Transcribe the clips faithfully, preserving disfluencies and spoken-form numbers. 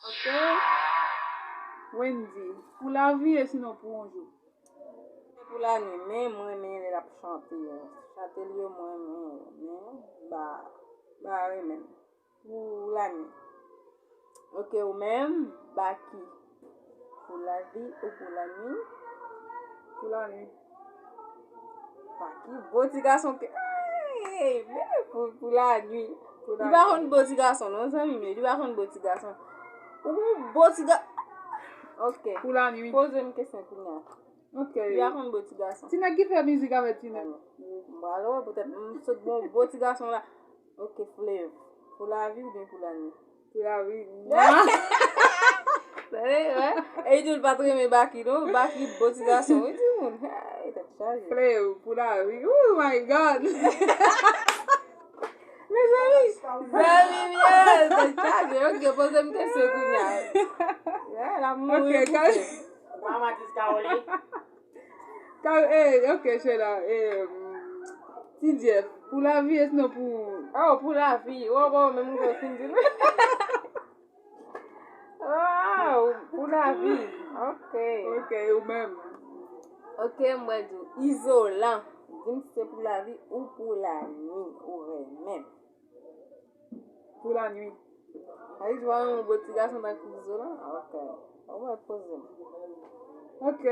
Ok. Wendy, pou lavi e sinon pou yon jou? Pou lanwi, men mwen renmen lè l ap chante. Chante l yo, mwen renmen yo. Men, ba, ba renmen. Pou lanwi. Ok, ou menm, Baky. Pou lavi ou pou lanwi? Pou lanwi. Baky, bo ti gason ke. Ay, men pou, pou lanwi. Pou lanwi. Li pa konn bo ti gason, non, zanmi m yo. Li pa konn bo ti gason. Ou bo ti ga-, ok. Pou lanwi. Poze m kesyon kounye a. Ok. Li pa konn bo ti gason. Ti nèg ki fè mizik avèk ti nèg. M pral wè, poutèt m sot bon bo ti gason la. Ok, Flev. Pou lavi oubyen pou lanwi? Pou lavi. Tande, wè. E li di w l pa t renmen Baky, non. Baky bo ti gason, wi, timoun. Ay, tèt chaje. Flev, pou lavi. Oh my God. Mezanmi, zanmi m yo, tèt chaje. Ok, poze m kesyon kounye a. Yeah, l ap mouri. Ok, pou kal- Mama dis Kaoli. Kal-, eh, ok, Sheila, eh, Ti Jeff, pou lavi, e sinon pou... Oh, pou lavi. Oh, bon, menm mwen fin di l. Wow, pou lavi. Ok. Ok, ou menm? Ok, mwen di w, Izolan. Di m si se pou lavi ou pou lanwi, ou renmen. Pou lanwi. Ay, jwa yon bo ti gason tankou Izolan. Ah, ok. Ou wè, poze m. Ok.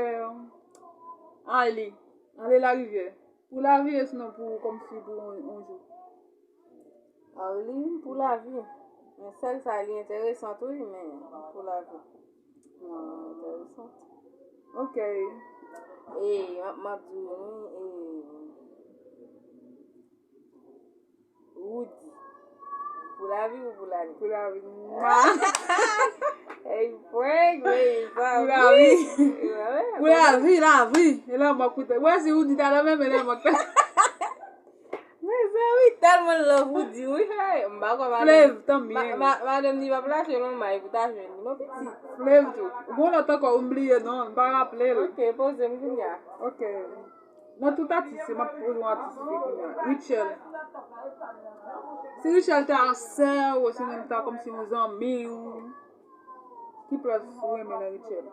Arly. Arly Larivière. Pou lavi, e sinon pou, kòmsi pou yon, yon jou? Arly, pou lavi. Men sèl sa, li enteresan tou, wi, men pou lavi. Ah, enteresan. Ok. E, m ap, m ap di w, wi, e, Roody. Pou lavi ou pou lanwi? Pou lavi. Ey, prank, men sa. Pou lavi. Pou lavi, lavi. E lanmò koute. Wè si Roody ta nan men, men lanmò koute. Mezanmi, tèlman love Roody, wi. Hey, m pa kwè madanm. Flev, tanbyen. Ma-, ma-, madanm li p ap lache lonmay pou ta jwenn li, non, pitit. Flev tou. Gon lòt ankò, m bliye non, m pa raple l. Ok, poze m kounye a. Ok. Nan tout atis yo, m ap poze yon atis fi kounye a. Rutshelle. Si Rutshelle ta sè w, osnon li ta kòmsi yon zanmi w, ki plas ou renmen nan Rutshelle?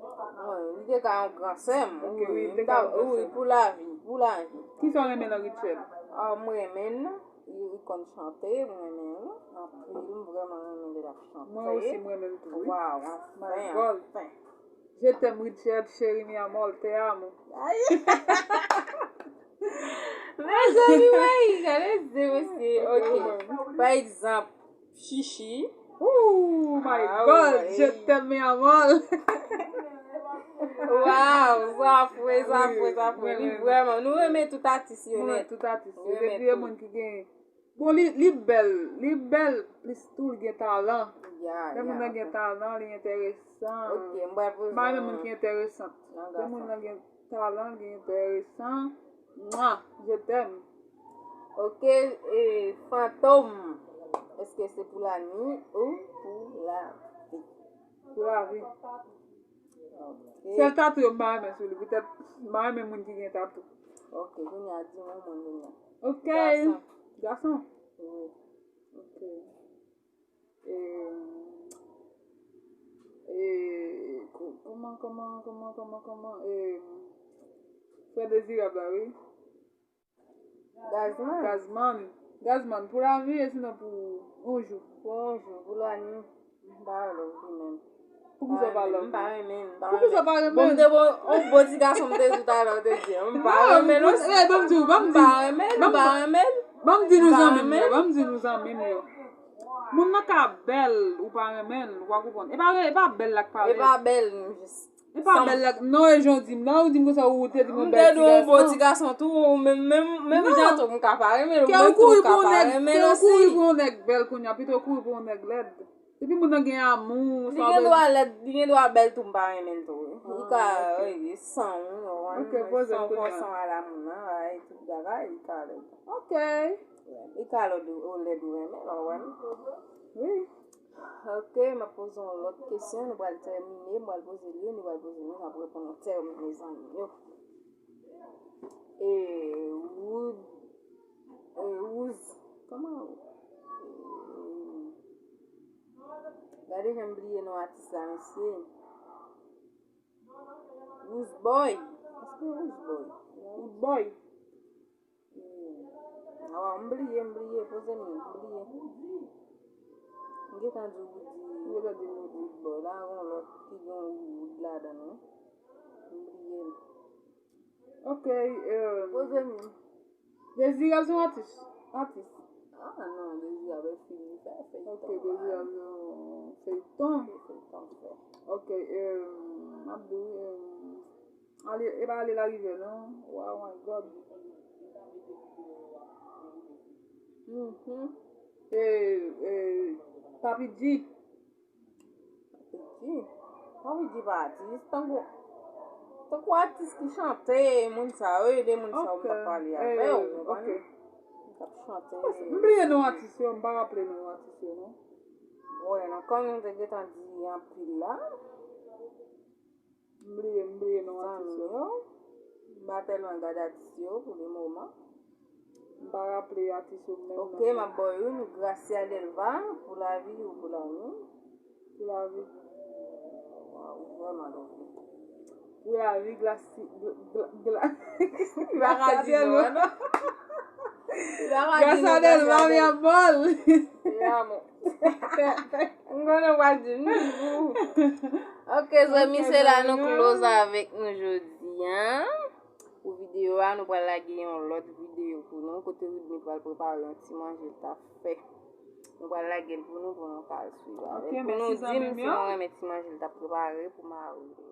Bon, li te ka yon gran sè m. Ok, wi, li te ka yon gran sè m. Wi, pou lavi, pou lavi. Kisa w renmen nan Rutshelle? Ah, m renmen l. Li, li konn chante, m renmen l anpil. M vrèman renmen lè l ap chante. Mwen osi, m renmen l tou, wi. Waw, anfen, anfen. Je t'aime, Rutshelle, chérie, mi amor, te amo. Ay. Mezanmi, wi, gade zye mesye. Ok. Pa egzanp, Chichi. Oh my God, je t'aime, mi amor. Waw, sa fre, sa fre, sa fre. Li vrèman, nou renmen tout atis yo nèt. Nou renmen tout atis yo. Depi e moun ki gen Bon, li, li bèl, li bèl, plis tou, li gen talan. Ya, ya. Lè moun nan gen talan, li enteresan. Ok, m pral poze. M pa renmen moun ki enteresan. Lè moun nan gen talan, li enteresan. Mwa, je t'aime. Ok, e, Fantom, èske se pou lanwi ou pou lavi? Pou lavi. Ok. Sèl tatou yo m pa renmen sou li, poutèt m pa renmen moun ki gen tatou. Ok, kounye a di m yon moun kounye a. Ok. Gason. Gason? Wi. Ok. E, e, ko-, kòman, kòman, kòman, kòman, kòman, e, frè Dezirab la, wi. Gazman. Gazman. Gazman, pou lavi, e sinon pou yon jou? Pou yon jou, pou lanwi. M pa love li menm. Poukisa w pa love li? M pa renmen l, m pa renmen l. Poukisa w pa renmen l? Bon, m te bon, yon bon ti gason, m te di w talè, w te di, m pa renmen l osi. Non, eh, ban m di w, ban m di w. M pa renmen l, m pa renmen l. Ban m di nou zanmi m yo, ban m di nou zanmi m yo. Moun nan ka bèl, ou pa renmen l, ou pa konprann. E pa, e pa bèl la k pale. E pa bèl, nou jis. E pa bèl la, non, e jan w di m nan, ou di m konsa, ou te di m yon bèl ti gason. M te di yon bon ti gason tou, ou menm, menm, menm jan tou, m ka pa renmen l, ou menm tou, ou ka pa renmen l osi. Kè w kouri pou yon nèg, kè w kouri pou yon nèg bèl kounye a, pito w kouri pou yon nèg lèd. Depi moun nan gen amou, sa w bezwen. Li gen dwa lèd, li gen dwa bèl tou, m pa renmen l tou. Li ka, wi, san w, ou konprann, san w fò san a la moun nan, ay, tout bagay, li ka lèd. Ok. Li ka lèd ou, ou lèd ou renmen l, ou konprann. Wi. Ok, m ap poze yon lòt kesyon. Nou pral tèmine. M pral poze l, nou pral poze l, nou ap reponn yon tèm, mezanmi yo. E, Wood, e, Wouz, kòman? E, Jan m bliye non atis la, mesye. Roosboy. Èske Roosboy? Roosboy. Awa, m bliye, m bliye, poze m, m bliye. M gentan di Woody. M gentan di Woody. Bon, la, yon lòt ki gen yon Wood ladan l, wi. M bliye l. Ok, euh, poze m. Dezirab se yon atis. Atis. Ah non, Dezirab e fim li fè, feyton. Ok, Dezirab se yon feyton. Feyton fè. Ok, euh, m ap di w, euh, Ale, e pa Ale Larivière non. Wow, my God. Mhm. E, e, Papi G. Papi G. Papi G pa atis. Tankou, tankou atis ki chante, moun sa yo, e de moun sa yo m t ap pale avè w, ou konprann? Ok. K ap chante. M bliye non atis yo, m pa raple non atis yo non. Bon, nan kan nou te gentan di anpil la. M bliye, m bliye non atis yo. Zanmi yo. M pa tèlman gade atis yo pou le moman. M pa raple atis yo menm. Ok, m ap ba w youn, Gracia Delva, Pou lavi ou pou lanmou. Pou lavi. Waw, vrèman love. Pou lavi, Glasi, gla, gla, gla. Li pa ka di non, non. Li pa ka di non, Gracia Delva, mi amor. Mi amor. M konnen w pa di m. Ok, zanmi, se la nou close avèk nou jodi a. Pou videyo a, nou pral lage yon lòt videyo pou nou, kote Widney pral prepare yon ti manje l t ap fè. Nou pral lage l pou nou, pou nou ka al swiv avè l. Pou nou di m si nou renmen ti manje l t ap prepare pou mari l.